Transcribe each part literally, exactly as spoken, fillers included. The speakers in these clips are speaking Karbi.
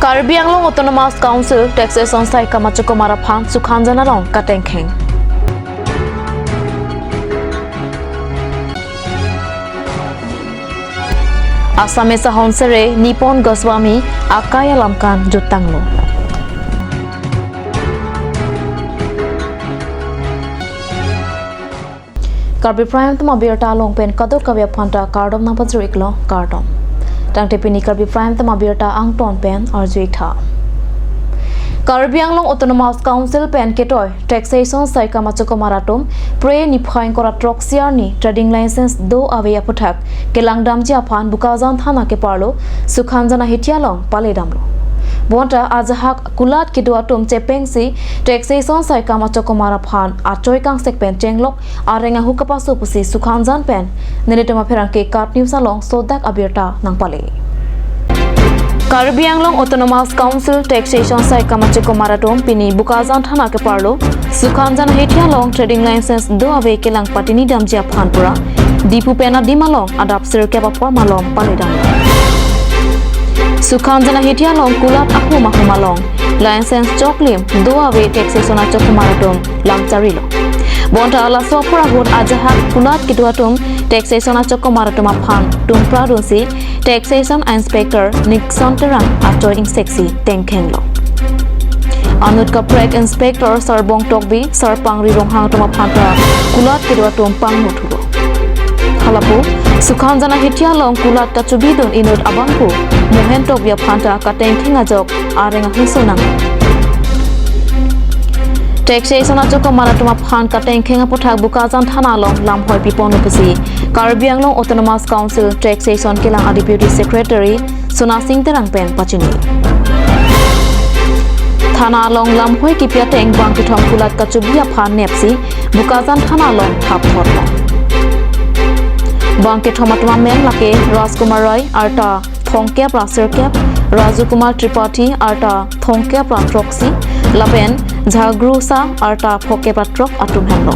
Karbi Anglong Autonomous Council Taxation Saikam achokomar aphan Sukhanjan along katengkheng. Assamese ahon sere Nipon Goswami akai alamkan jutanglo. Karbi Prime Time abirta along pen kadokave aphanta kardom nangpajir-iklo, kardom. Tangte pini Karbi Prime Time abirta angton pen arju-ik tha. Karbi Anglong Autonomous Council pen ketoi Taxation Saikam achokomar atum Phre niphai ingkoi ra throk siar ni trading license do ave aputhak kelangdamji aphan Bokajan thana keparlo Sukhanjan ahithi along paledamlo. Bonta ajahak kulat kedo atum chepengsi Taxation Saikam achokomar aphan achoi kangsek pen chenglok areng ahu kapaso pusi Sukhanjan pen nelitum apherangke KAT News along sodak abirta nangpale. Karbi Anglong Autonomous Council Taxation Saikam achokomar atum pini Bokajan thana keparlo Sukhanjan ahithi along trading license do ave kelang patini damji aphan pura Diphu pen adim along adap sirkep apor malom paledam. Sukhanjan ahithi along kulat ahum ahum along license choklim do ave taxation achokomar atum lam charilo. Bonta laso apor ahut ajahak kulat kedo atum taxation achokomar atum aphan tumpradunsi Taxation Inspector Nixon Terang achoi ingseksi tengkhenglo. Anut kaprek Inspector Sarbong Tokbi, Sarpangri Ronghang atum aphanta kulat kedo atum pangno thulo. Halapu, Sukhanjan ahithi along kulat kachobidun inut abangphu Mohen Tokbi aphanta katengkheng ajok areng ahu sonang. Taxation achokomar atum aphan katengkheng aputhak Bokajan thana along lamhoi piponlo pusi Karbi Anglong Autonomous Council Taxation kelang a Deputy Secretary Sona Sing Terang pen pachini. Thana along lamhoi kipi ateng bang kethom kulat kachobi aphan nepsi Bokajan thana along thap thotlo. Bang kethom atum amen lake Rajkumar Rai arta thomkep ra sirkep, Raju Kumar Tripathi arta thomkep ra throksi, lapen Jhagru Shah arta phokep ra throk atum henlo.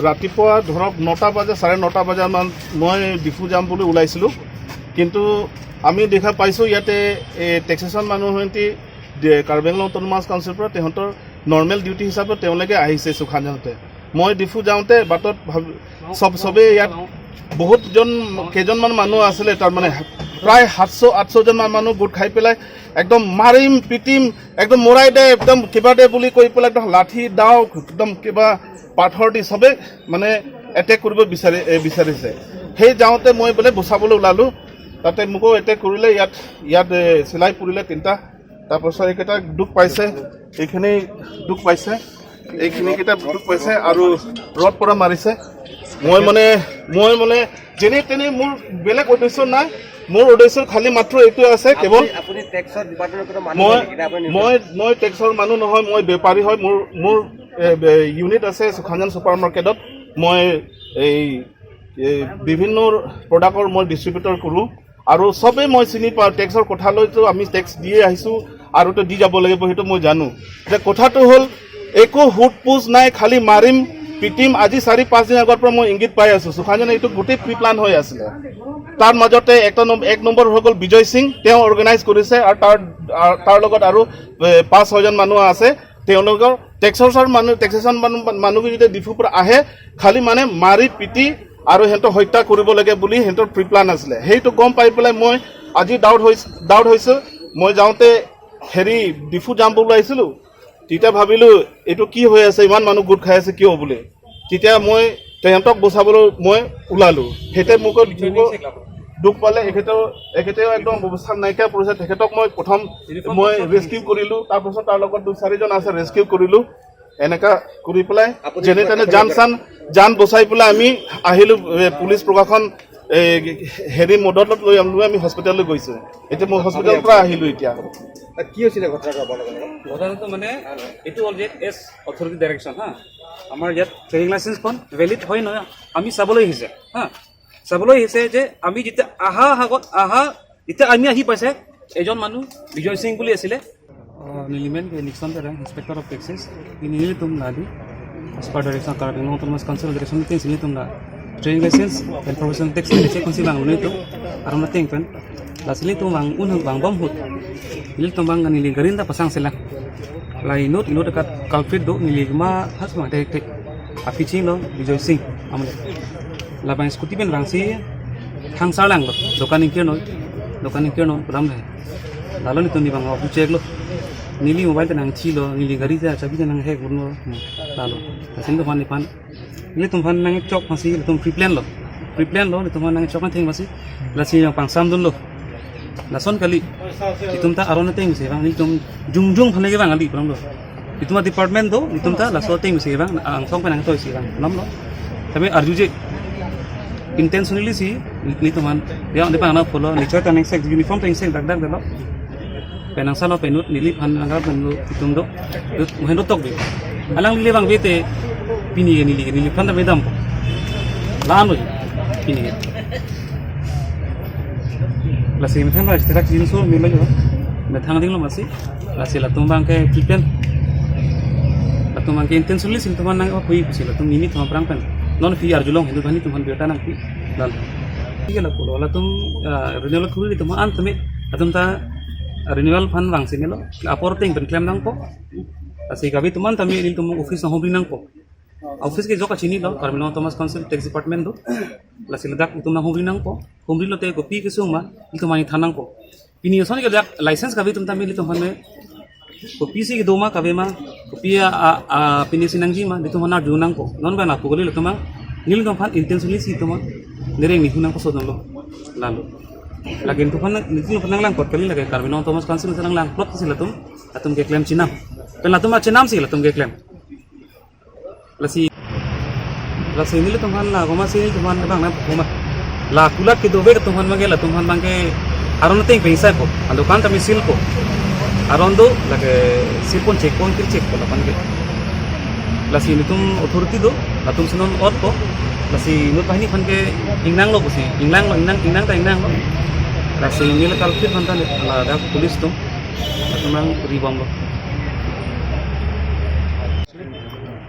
ৰাতিপুৱা ধৰক নটা বজা, চাৰে নটা বজাত মান মই ডিফু যাম বুলি ওলাইছিলোঁ। কিন্তু আমি দেখা পাইছোঁ ইয়াতে এই টেক্সেশ্যন মানুহ সিহঁতি দে-, কাৰ্বি আংলং অট'নমাছ কাউন্সিলৰ পৰা তেহেঁতৰ নৰ্মেল ডিউটি হিচাপে তেওঁলোকে আহিছে সুখানজনতে। মই ডিফু যাওঁতে বাটত ভাব-, চব, চবেই ইয়াত বহুতজন, কেইজনমান মানুহ আছিলে, তাৰমানে প্ৰায় সাতশ আঠশজন মান মানুহ গোট খাই পেলাই একদম মাৰিম, পিটিম, একদম মৰাই দে, একদম কিবা দে বুলি কৈ পেলাই একদম লাঠি, দাও, একদম কিবা পাথৰ দি চবে মানে এটেক কৰিব বিচাৰি, এ, বিচাৰিছে। সেই যাওঁতে মই বোলে বচাবলৈ ওলালোঁ, তাতে মোকো এটেক কৰিলে, ইয়াত, ইয়াত, এ, চিলাই পৰিলে তিনিটা। তাৰপাছত এইকেইটা দুখ পাইছে, এইখিনি দুখ পাইছে, এইখিনিকেইটা দুখ পাইছে আৰু ৰড পৰা মাৰিছে। মই মানে, মই মানে যেনে তেনে, মোৰ বেলেগ উদ্দেশ্য নাই, মোৰ উদ্দেশ্য খালি মাত্ৰ এইটো আছে, কেৱল আপুনি, আপুনি টেক্সৰ ডিপাৰ্টমেণ্টৰ কোনো মানুহ মই, নেকি? আপুনি মই, মই টেক্সৰ মানুহ নহয়, মই বেপাৰী হয়। মোৰ, মোৰ, এ, বে-, ইউনিট আছে সুখানজন ছুপাৰ মাৰ্কেটত। মই এই, এই বিভিন্ন প্ৰডাক্টৰ মই ডিষ্ট্ৰিবিউটৰ কৰোঁ আৰু চবেই মই চিনি পাওঁ। টেক্সৰ কথা লৈতো আমি টেক্স দিয়ে আহিছোঁ আৰু তো দি যাব লাগিব, সেইটো মই জানো। যে কথাটো হ'ল, একো সোধ পোছ নাই, খালি মাৰিম, পিটিম। আজি চাৰি পাঁচ দিন আগৰ পৰা মই ইংগিত পাই আছোঁ, সুখানজনে এইটো গোটেই প্ৰি প্লান হৈ আছিলে। তাৰ মাজতে এক নম-, এক নম্বৰ হৈ গ'ল বিজয় সিং, তেওঁ অৰ্গেনাইজ কৰিছে আৰু তাৰ, আৰু তাৰ লগত আৰু, এ, পাঁচ ছয়জন মানুহ আছে। তেওঁলোকৰ টেক্সেশ্যন মানুহ, টেক্সেশ্যন মানুহ, মানুহ যদি ডিফুৰ পৰা আহে, খালি মানে মাৰি পিটি আৰু সিহঁতক হত্যা কৰিব লাগে বুলি সিহঁতৰ প্ৰি প্লান আছিলে। সেইটো গম পাই পেলাই মই আজি ডাউট হৈ, ডাউট হৈছে। মই যাওঁতে হেৰি ডিফু যাম বুলি আহিছিলোঁ, তেতিয়া ভাবিলোঁ এইটো কি হৈ আছে, ইমান মানুহ গোট খাই আছে কিয় বুলি। তেতিয়া মই তেহেঁতক বচাবলৈ মই ওলালোঁ। সিহঁতে মোক, মোক দুখ পালে, এখেতেও, এখেতেও একদম অৱস্থা নাইকিয়া পৰিছে। তেখেতক মই প্ৰথম মই ৰেস্কিউ কৰিলোঁ, তাৰপাছত তাৰ লগত দুই চাৰিজন আছে, ৰেস্কিউ কৰিলোঁ। এনেকা কৰি পেলাই আপুনি যেনে তেনে জান চান, জান বচাই পেলাই আমি আহিলোঁ। এ, পুলিচ প্ৰশাসন, এ, হেৰি মদত লৈ আমি, লৈ আমি হস্পিটেললৈ গৈছোঁ। এতিয়া মই হস্পিটেলৰ পৰা আহিলোঁ এতিয়া। কি হৈছিলে ঘটনাটো আপোনালোকৰ লগত? ঘটনাটো মানে এইটো হ'ল যে এছ অথৰিটি ডাইৰেকশ্যন, হা, আমাৰ ইয়াত ট্ৰেডিং লাইচেন্সখন ভেলিড হয় নহয়, আমি চাবলৈ আহিছে, হা, চাবলৈ আহিছে যে আমি যেতিয়া আহা আগত, আহা, যেতিয়া আমি আহি পাইছে, এজন মানুহ বিজয় সিং বুলি আছিলে। Oh, nelimen ke Nixon Terang, Inspector of Taxes, nelitum ladi, as per direction, Karbi Anglong Autonomous Council direction, nelitum la Trading license, information tax check konsi vanglo nelitum, aron ateng pen. Lasi nelitum vang un vangbom ahut, nelitum abang neli gari ta pasang selang. La inut inut akat culprit do, neli ma has mang tek tek. Aphi chinglo Bijoy Singh amle. Labang scooty pen vangsi thangsar langlo, dokan ingkirnon, dokan ingkirnon pudam le. Lalo nelitum neli abang off check lo. Neli mobile ta nangchilo, neli gari ta chabi ta nanghack lo. Lalo. Lasi nelitum aphan, nelitum aphan nangchok aphansi nelitum pre-plan lo. Pre-plan lo, nelitum aphan nangchok nangtheng aphansi. Lasi nangpangsamdunlo. Lason kali. Itum ta aron ateng si vang, nelitum jongjong aphan kevang kali pudamlo. Itum a-department do, itum ta laso ateng si vang, angsong pen nangtoi si vang, pudamlo. Tame arjuje. Intentionally si, nelitum aphan, ya, neli pang na polo, neli choi ta nengsek, uniform ta nengsek dak dak delo. Pen angsalo pen inut, neliphan nangkar pen inut itum do, inut mahin do tok bi. Alangli le vangve te, pini ke neli ke, neliphan ta medam. La-an lo, pini ke. Lasi methang la, siterak jinso, melo jo. Methang dinglo masi. Lasi latum abang ke pre-plan. Latum abang ke intentionally si latum nang apui si latum nelitum aphrang pen. Non aphi arjulong hindu bhani tum han biota nangpi. Dan. Tiga lapu lo latum, ah, renewal kuri latum an tame latum ta renewal aphan vangsi melo. Apor ateng pen klem nangpo. Lasi kave atum an tame nelitum office nanghumri nangpo. Office ke jok kachinilo, Karbi Anglong Autonomous Council Tax Department do. Lasi ladak itum nanghumri nangpo. Humri lote kopi kesung ma, itum aphan than nangpo. Pini ason ke dak license kave atum tame nelitum aphan me. Kopisi kedo ma kave ma, kopi a, a, a, pini si nangji ma, nelitum aphan arju nangpo. Non ba lapu kali latum aphan, nelitum aphan intentionally si itum aphan nereng nihu nangpaso dam lo. Lalo. Lake itum aphan, nelitum aphan nanglangkot kali lake Karbi Anglong Autonomous Council nanglangplot si latum, latum keklem chinam. Pen latum achinam si latum keklem. Lasi, lasi nelitum aphan la, koma si nelitum aphan bang na koma. La kulat kedo be atum aphan abang ke, latum aphan abang ke aron ateng pen isai po. Adukan tame seal po. Aron do, lake seal pon check pon kir check po lapen ke. Lasi nelitum authority do, latum si non ot po. Lasi inut banghini aphan ke ingnang lo pusi, ingnang lo, ingnang, ingnang ta ingnang lo. Lasi neli culprit aphan ta ladak police atum, latum nangribom lo.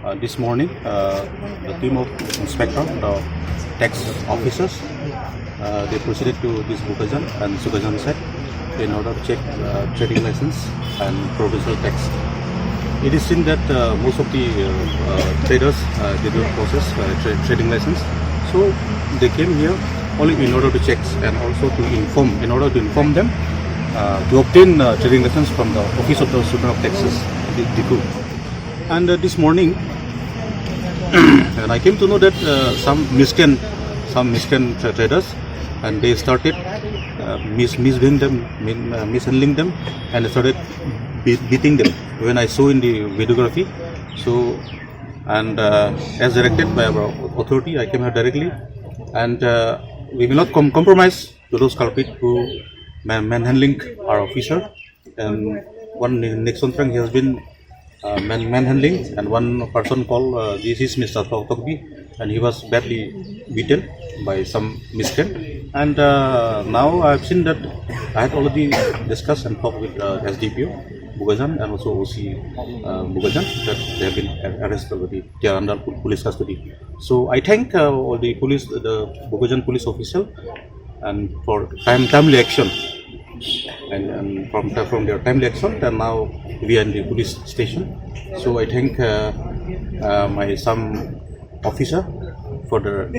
Uh, this morning, uh, the team of inspector, the tax officers, uh, they proceeded to this Bokajan and Sukajan side in order to check, uh, trading license and provincial tax. It is seen that, uh, most of the, uh, uh, traders, uh, they don't possess, uh, tra-, trading license. So they came here only in order to check and also to inform, in order to inform them, uh, to obtain, uh, trading license from the Office of the Superintendent of Taxes, Di-, Diphu. And, uh, this morning, and I came to know that, uh, some miscreant, some miscreant tra-, traders, and they started, uh, mis-, misbehaving them, min-, uh, mishandling them, and started be-, beating them. When I saw in the videography, so, and, uh, as directed by our authority, I came here directly, and, uh, we will not com-, compromise to those culprits who man-, manhandling our officer. And one Ni-, Nixon Trang, he has been, uh, man-, manhandling, and one person called, uh, this is Mister Tok Tokbi, and he was badly beaten by some miscreant. And, uh, now I've seen that I had already discussed and talked with, uh, S D P O Bokajan and also O C, uh, Bokajan, that they have been ar-, arrested already. They are under pol-, police custody. So I thank, uh, all the police, the Bokajan police official, and for time, timely action. And, and from the, from their timely action, then now we are in the police station. So I thank, uh, uh, my some officer for their,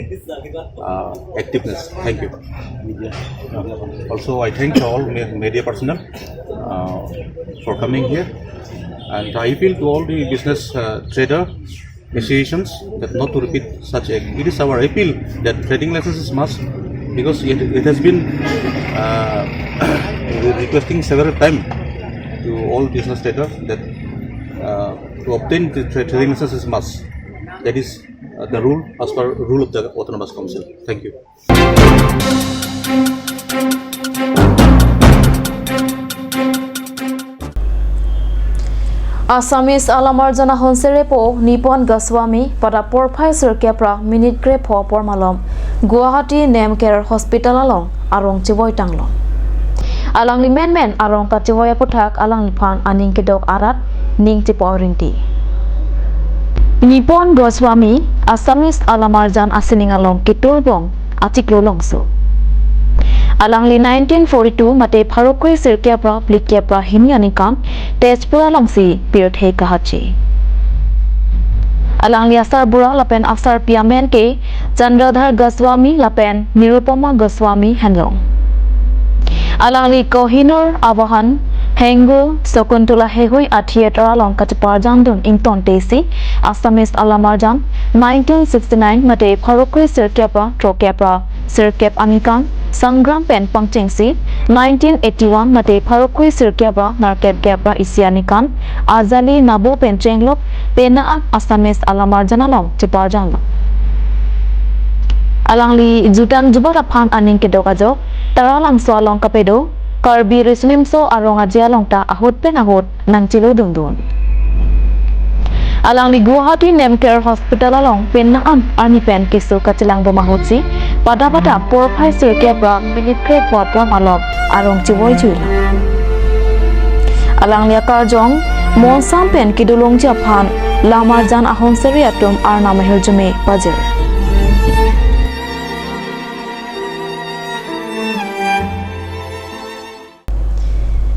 uh, activeness. Thank you. Uh, also, I thank all me-, media personnel, uh, for coming here, and I appeal to all the business, uh, trader associations that not to repeat such act. It is our appeal that trading license is must, because it, it has been, uh, requesting several time to all business traders that, uh, to obtain the tra-, trading license is must. That is, uh, the rule as per rule of the Autonomous Council. Thank you. Assamese alam arjan ahonse repo Nipon Goswami pada porphai sirkep ra minute krepho apor malom Guwahati Nemcare Hospital along arong chevoi tanglo. Alangli menmen arong kachevoi aputhak alangliphan aning kedok arat ning chepo rinti. Nipon Goswami Assamese alamarjan asining along keturbong achiklo longso. Alangli nineteen forty-two mate pharo kre sirkep ra phlikep ra hini aningkan Tezpur alongsi pirthe kahache. Alangli asarbura lapen asarpi amen ke Chandradhar Goswami lapen Nirupama Goswami henlo. Alangli Kohinoor Avahan, Hengu, Shakuntala Heihui a-theatre along kacheparjangdun ingtontesi Assamese alamarjan nineteen sixty-nine mate pharo kre sirkep ra throkep ra sirkep aningkan Sangram pen pangchengsi nineteen eighty-one mate pharo kre sirkep ra nerkep kep ra isi aningkan Ajali Nabo pen chenglok penang Assamese alamarjan along cheparjanglo. Alangli jutang jubat aphan aning kedok ajok Taralangso along kapedo Karbi Riso-Nimso Arong Aje along ta ahut pen ahut nangchelo dundun. Alangli Guwahati Nemcare Hospital along penang arni pen keso kachelangbom ahutsi pada pada porphai sirkep ra minute kre-pho apor along arong chevoi chuilo. Alangli akarjong monsam pen kedolongji aphan lamarjan ahon seri atum arnam ahirjume pajir.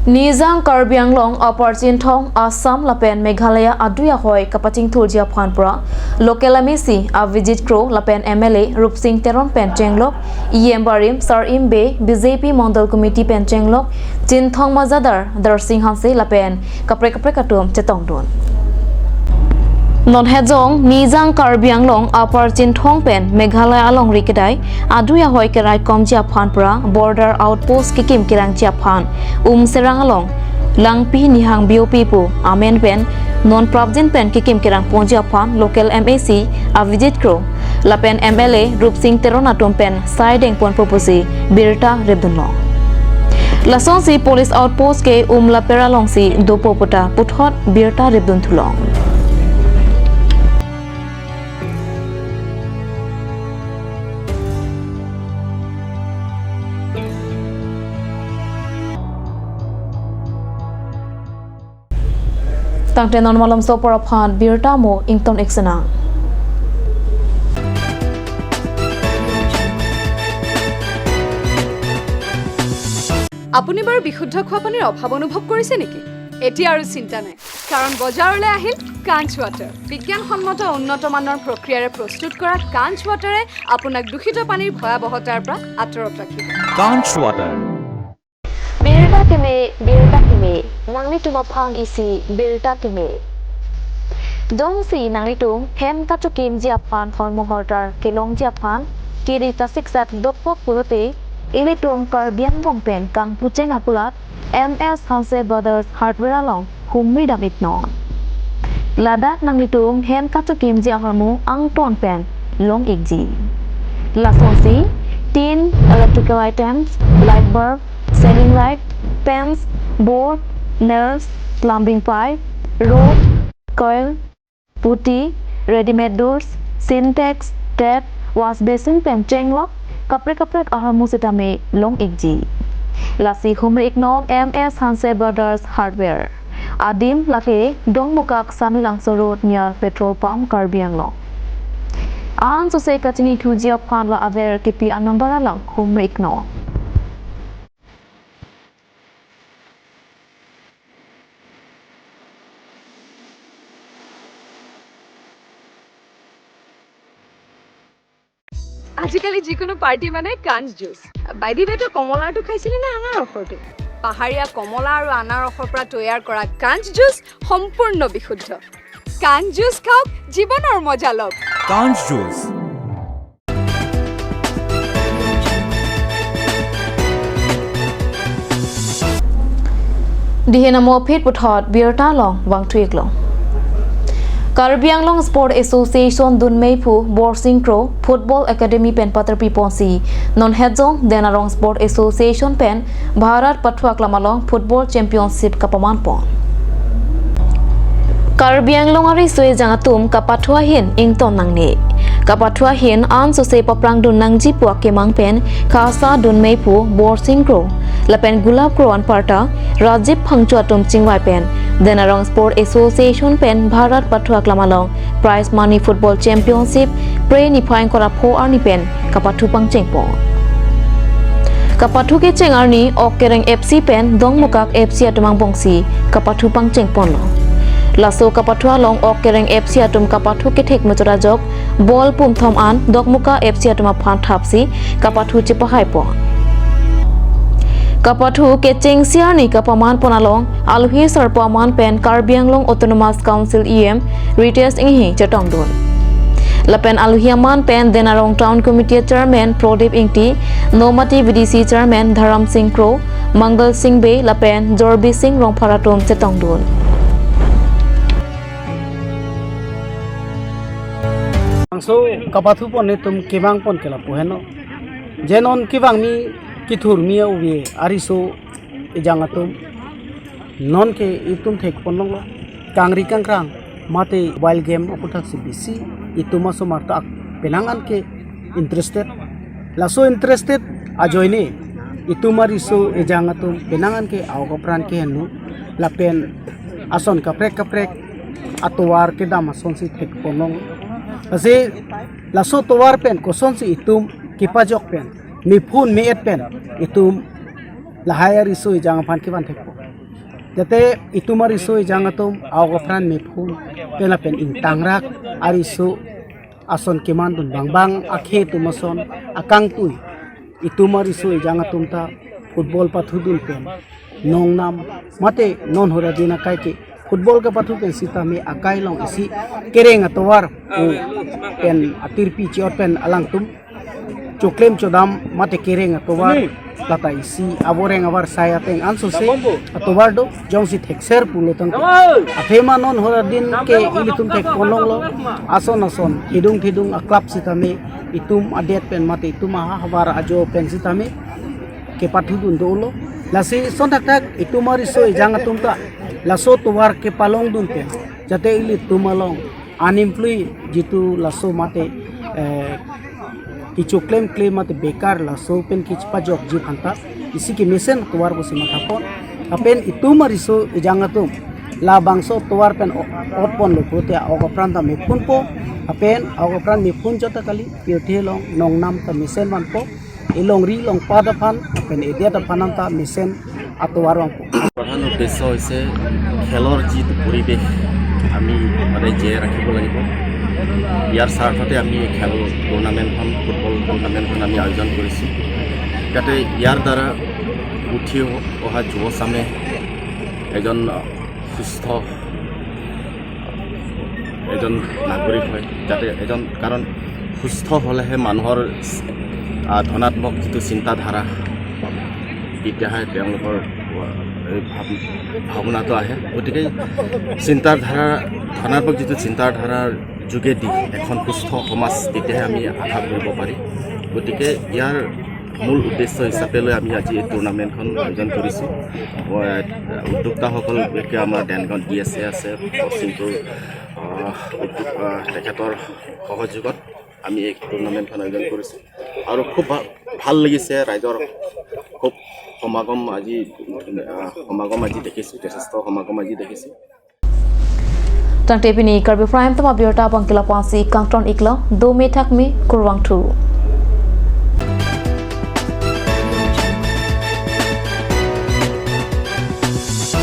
Nijang Karbi Anglong Upper Chinthong, Assam lapen Meghalaya adui ahoi kapachingthurji aphan pura local M A C Abhijit Kro lapen M L A Rupsing Teron pen chenglok, E M barim Sar Imbe, B J P Mondol Committee pen chenglok Chinthong Majadar Darsing Hanse lapen kaprek kaprek atum chetongdun. Non hejong Nijang Karbi Anglong Upper Chinthong pen Meghalaya alongri kedai adui ahoi keraikomji aphan pura border outpost kekim kerangji aphan Umserang along Langpi Nihang B O P pu amen pen non prapjin pen kekim kerangponji aphan local M A C Abhijit Kro lapen M L A Rupsing Teron atum pen sai dengponpo pusi birta ripdunlo. Lasonsi police outpost ke Umlaper alongsi dopo puta puthot birta ripdun thulong. Tangte non malomso apor aphan birta mo ington-ik sinang. আপুনি বাৰু বিশুদ্ধ খোৱা পানীৰ অভাৱ অনুভৱ কৰিছে নেকি? এতিয়া আৰু চিন্তা নাই, কাৰণ বজাৰলৈ আহিল কাঞ্চ ৱাটাৰ। বিজ্ঞানসন্মত উন্নত মানৰ প্ৰক্ৰিয়াৰে প্ৰস্তুত কৰা কাঞ্চ ৱাটাৰে আপোনাক দূষিত পানীৰ ভয়াৱহতাৰ পৰা আঁতৰত ৰাখিব। Kanch Water. Birta keme, birta keme, nanglitum aphan isi birta keme. Jongsi nanglitum hem kachokimji aphan hormu hortar kelongji aphan kiri kasiksat dokok pulote, ilitum Karbi Anglong pen Kangpucheng akulat M S Hanse Brothers Hardware along humri dam-iknon. Ladak nanglitum hem kachokimji ahormu angton pen long-ikji. Lasonsi tin, electrical items, light bulb, ceiling light, fans, board, nails, plumbing pipe, rod, coil, putty, readymade doors, Sintex, tap, wash basin pen chenglok kaprek kaprek ahormu sitame long-ikji. Lasi humri-iknon M S Hanse Brothers Hardware. Adim lake Dongmukak Samelangso Road near petrol pump Karbi Anglong. Ansose kachinithuji aphan la aver kipi a-number along humri-iknon. আজিকালি যিকোনো পাৰ্টি মানে কাঞ্চ juice. By the way, তই কমলাৰটো খাইছিলি নে আনাৰসৰটো? পাহাৰীয়া কমলা আৰু আনাৰসৰ পৰা তৈয়াৰ কৰা কাঞ্চ জুচ সম্পূৰ্ণ বিশুদ্ধ। কাঞ্চ জুচ খাওক, জীৱনৰ মজা লওক। Kanch Juice. Dihin amo aphi puthot birta along vangthu-iklong. Karbi Anglong Sport Association dunmei aphu Borsing Kro Football Academy pen paterpi ponsi non hejong Den Arong Sport Association pen Bharat pathu aklam along Football Championship kapaman pon. Karbi Anglong ariso-ejang atum kapathu ahin ington nangne. Kapathu ahin ansose paprangdun nangji pu akemang pen KASA dunmei aphu Borsing Kro lapen Gulab Kro anparta Rajiv Phangcho atum chingvai pen Denarong Sport Association pen Bharat Pathu Aklam along Prize Money Football Championship Phre niphai ingkoi ra pho arni pen kapathu pangchengpon. Kapathu kecheng arni Ok Kereng F C pen Dongmukak F C atum angbongsi kapathu pangchengponlo. Laso kapathu along Ok Kereng F C atum kapathu kethek muchot ajok ball pumthom an Dongmukak F C atum aphan thapsi kapathu chepahaipon. Kapathu kechengsi arni kapamanpon along alohi sarpo aman pen Karbi Anglong Autonomous Council E M Ritesh Enghi chetongdun. Lapen alohi aman pen Denarong Town Committee Chairman Prodip Ingti, Nomati V D C Chairman Dharam Singh Kro, Mangal Singh Bey lapen Jorbi Singh Rongphar atum chetongdun. Bangso kapathupon netum kevangpon ke lapu henlo. Je non kevangmi kethurmi ave ariso ejang atum. Non ke itum thekponlonglo. Kangri kangkrang mate mobile game aputhaksi bisi itum asomar ta penang an ke interested. Laso interested ajoine itum ariso ejang atum penang an ke aok apran kehenlo lapen ason kaprek kaprek atovar kedam asonsi thekponlong. Lasi laso tovar pen kosonsi itum kepajok pen, mephun me-et pen itum lahai ariso ejang aphan kevan thekpo. Jate itum ariso ejang atum aok apran mephun pen lapen ingtangrak ariso ason kemandun bangbang akhei atum ason akangtui itum ariso ejang atum ta football pathudun pen nongnam mate non hora din akai ke football kepathu pen sitame akai along isi kereng atovar pen atirpi chiot pen alangtum choklem chodam mate kereng atovar lata isi avoreng avarsai ateng ansose atovar do jongsi thekser pulo tangte. Athema non hora din ke ilitum thekponlonglo ason ason thedung thedung a-club sitame itum adet pen mate itum ahavar ajo pen sitame kepathudun dolo. Lasi son thakthak itum ariso ejang atum ta laso tovar kepalongdun pen jate ilitum along unemployed jitu laso mate eh, kechoklem klem mate bekar laso pen kechepajokji aphanta isi kemesen tovar pusi mathapon. Lapen itum ariso ejang atum labangso tovar pen o-, otponlo pulote aok apran ta mephunpo. Lapen aok apran mephun jota kali pirthe along nongnam ta mesen vanpo. Ilongri longpat aphan lapen edet aphan anta mesen atovar vangpo. প্ৰধান উদ্দেশ্য হৈছে খেলৰ যিটো পৰিৱেশ আমি সদায় জীয়াই ৰাখিব লাগিব। ইয়াৰ স্বাৰ্থতে আমি এই খেল টুৰ্ণামেণ্টখন, ফুটবল টুৰ্ণামেণ্টখন আমি আয়োজন কৰিছোঁ। যাতে ইয়াৰ দ্বাৰা উঠি অহা যুৱচামে এজন সুস্থ এজন নাগৰিক হয়, যাতে এজন, কাৰণ সুস্থ হ'লেহে মানুহৰ, আহ, ধনাত্মক যিটো চিন্তাধাৰা, তেতিয়াহে তেওঁলোকৰ, আহ, এই ভাৱ-, ভাৱনাটো আহে। গতিকে চিন্তাধাৰা, ধনাত্মক যিটো চিন্তাধাৰাৰ যোগেদি এখন সুস্থ সমাজ তেতিয়াহে আমি আশা কৰিব পাৰি। গতিকে ইয়াৰ মূল উদ্দেশ্য হিচাপে লৈ আমি আজি এই টুৰ্ণামেণ্টখন আয়োজন কৰিছোঁ। আহ, উদ্যোক্তাসকল বিশেষকৈ আমাৰ দেনগাঁও ডি এছ এ আছে, সিংপুৰ, আহ, উদ্যোগ, আহ, তেখেতৰ সহযোগত আমি এই টুৰ্ণামেণ্টখন আয়োজন কৰিছোঁ আৰু খুব ভা-, ভাল লাগিছে। ৰাইজৰ খুব সমাগম আজি, আহ, সমাগম আজি দেখিছোঁ, যথেষ্ট সমাগম আজি দেখিছোঁ। Tangte pini Karbi Prime Time abirta abang ke lapu-ansi kangton iklo, dome thakme, kurvangthu.